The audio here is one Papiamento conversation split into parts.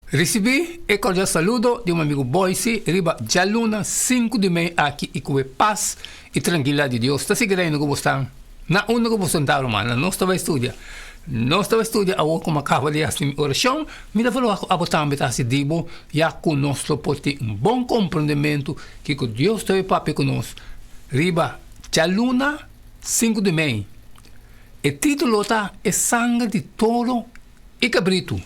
Risibí e kordial saludo di un amigu Boyce riba djaluna sinku di mei aki i ku e pas i trankilidat di Dios ta sigui reina ku bo stan na unda ku bo sentá rumannan. Nos ta bai studia. Nos ta bai studia awor ku mi a kaba di hasi mi orashon. Mi ta verwagt ku abo tambe ta hasi di bo ya ku nos lo por tin un bon komprondementu kiko Dios ta bai papia ku nos riba djaluna sinku di mei. E título ta E Sanger di Toro i Kabritu.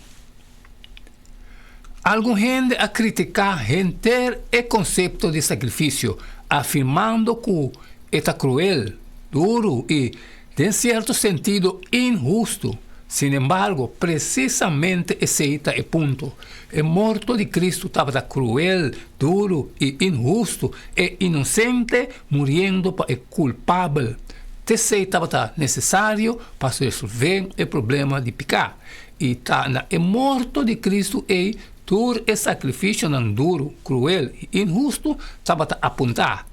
Algun hende a kritiká henter e konsepto di sakrifisio, afirmando ku e ta kruel, duru i, den sierto sentido, inhustu. Sinembargo, presisamente esei ta e punto. E morto di Kristu tabata kruel, duru i inhustu, e inosente muriendo pa e kulpabel. T'esei tabata nesesario pa resolvé e problema di piká. I ta na e morto di Kristu ei tur e sakrifisionan duru, kruel i inhustu tabata apuntá.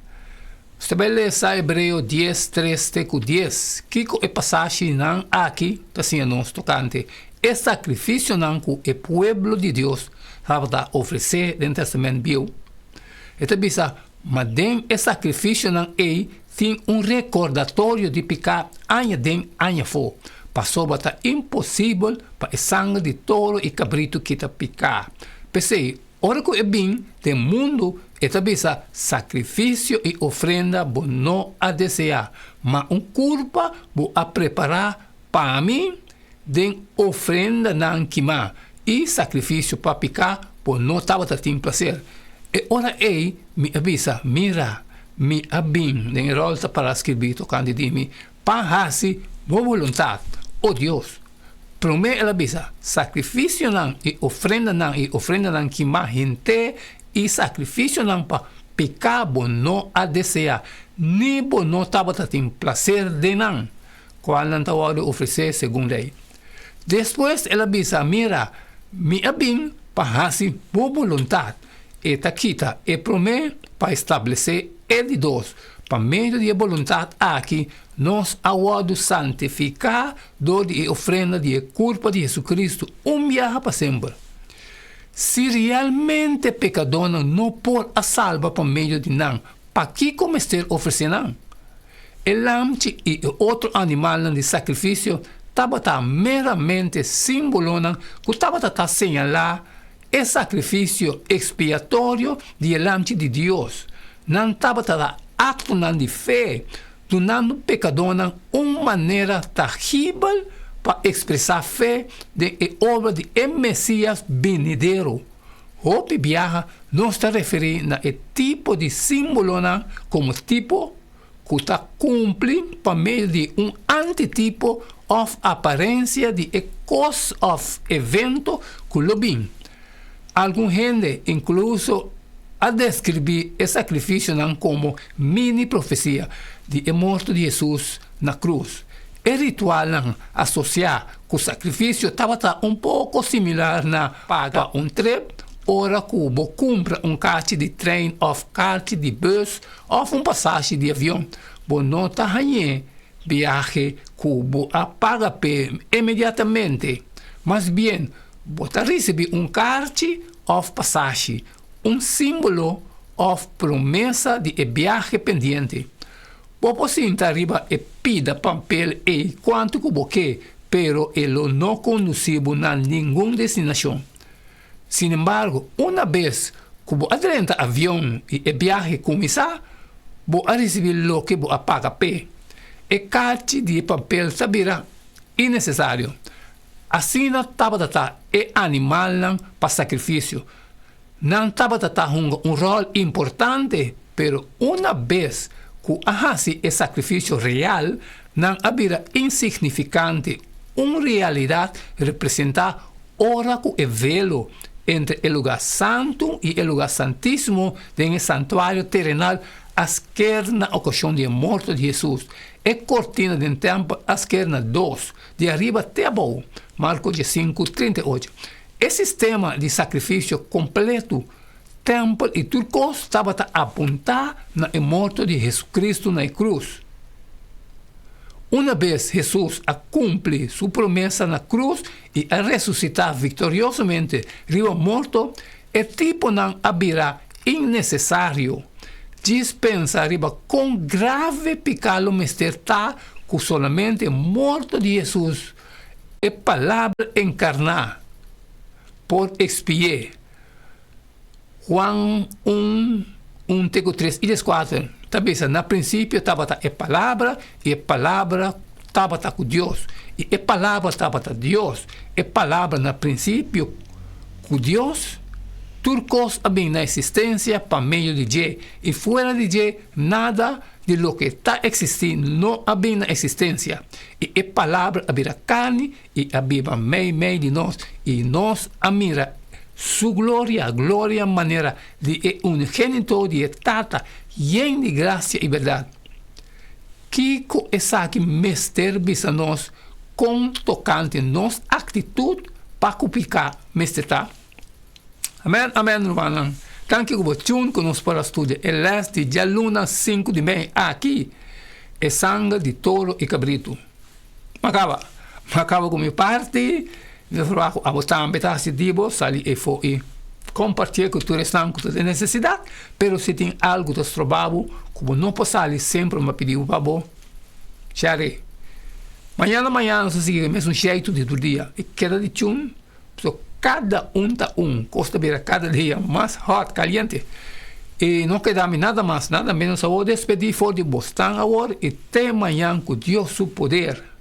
Nos ta bai lesa Hebreo dies, tres te ku dies. Kiko e pasashinan aki ta siña nos tokante e sakrifisionan ku e pueblo di Dios tabata ofresé den Tèstamènt Bieu? E ta bisa, Ma den e sakrifisionan ei tin un rekordatorio di piká aña den aña afó, pasobra ta imposibel pa e sanger di toro i kabritu kita piká. P'esei, ora ku e bin den mundu, e ta bisa, Sakrifisio i ofrenda bo no a deseá, ma un kurpa bo a prepará pa mi, den ofrendanan kimá i sakrifisio pa piká bo no tabata tin plaser. E ora ei mi a bisa, Mira, mi a bin, den e ròl ta pará skirbí tokante di mi, pa hasi bo boluntat, o Dios. Promé el a bisa, Sakrifisionan i ofrendanan i ofrendanan kimá henter i sakrifisionan pa piká bo no a deseá, ni bo no tabata tin plaser den nan. Kualnan ta wòrdu ofresé segun lei. Despues el a bisa, Mira, mi a bin pa hasi bo boluntat. E ta kita e promé pa establesé e di dos. Pa medio di e boluntat aki nos a wòrdu santifiká dor di e ofrenda di e kurpa di Hesukristu un biaha pa semper. Si realmente pekadónan no por a salba pa medio di nan, pakiko mester ofresé nan? E lamchi i e otro animalnan di sakrifisio tabata meramente símbolonan ku tabata ta señalá e sakrifisio ekspiatorio di e Lamchi di Dios. Nan tabata ta aktonan di fe, dunando pekadónan un manera tangibel pa ekspresá fe den e obra di e Mesias binidero. Hopi biaha nos ta referí na e tipo di símbolonan komo tipo ku ta kumpli pa medio di un antitipo òf aparensia di e kos òf evento ku lo bin. Algun hende inkluso a deskribí e sakrifisionan komo mini profesia di e morto di Hesus na krus. E ritualnan asosiá ku sakrifisio tabata un poko similar na paga un trip ora ku bo kumpra un karchi di trein òf karchi di bùs òf un pasashi di avion. Bo no ta hañ'é biahe ku bo a paga p'e inmediatamente. Mas bien, bo ta risibí un karchi òf pasashi, un símbolo òf promesa di e biahe pendiente. Bo por sinta riba e pida papel ei kuantu ku bo ke, pero e lo no kondusí bo na ningun destinashon. Sinembargo, una bes ku bo a drenta avion i e biahe kuminsá, bo a risibí loke bo a paga p'e. E karchi di e papel ta bira innesesario. Asina tabata ta e animalnan pa sakrifisio. Nan tabata ta hunga un ròl importante, pero una bes ku a hasi e sakrifisio real, nan a bira insignifikante, un realidat representá ora ku e velo entre e lugá Santu i e lugá Santísimo den e santuario terenal a sker na okashon di e morto di Hesus. E kortina den tèmpel a sker na dos, di ariba te abou. Marko diesinku, 38. E sistema di sakrifisio kompletu, tèmpel i tur kos tabata apuntá na e morto di Hesukristu na e krus. Unabes Hesus a kumpli su promesa na krus i a resusitá viktoriosamente riba morto, e tiponan a bira innesesario. Djis pensa riba kon grave piká lo mester ta ku solamente morto di Hesus, e Palabra enkarná, por ekspi'é. Juan un, un te ku tres i dieskuater ta bisa, Na prinsipio tabata e Palabra, i e Palabra tabata ku Dios, i e Palabra tabata Dios. E Palabra na prinsipio ku Dios. Tur kos a bin na eksistensia pa medio di dje, i fuera di dje nada di loke ta eksistí no a bin na eksistensia. I e Palabra a bira karni i a biba meimei di nos, i nos a mira Su gloria, gloria manera di e Unigénito di e Tata, yen di grasia i bèrdat. Kiko esaki mester bisa nos kon tokante nos aktitut pa ku piká mester ta? Amèn, amèn, rumannan. Danki ku bo tune ku nos por a studia e lès di djaluna sinku di mei aki, E sanger di toro i kabritu. M'a kaba. M'a kaba ku mi parti. Mi ta proba ku abo tambe ta hasi di bo sali efo i kompartié ku tur esnan ku ta den nesesidat. Pero si tin algu ta stroba bo ku bo no por sali semper mi a pidi bo pa bo share. Mañana mañana nos ta sigui e mesun sheitu di tur dia. E keda di chun pasobra kada un ta un. Kos ta bira kada dia mas hot, kaliente. I no keda mi nada mas nada menos awor despedí for di bosnan awor i te mañan ku Dios su poder.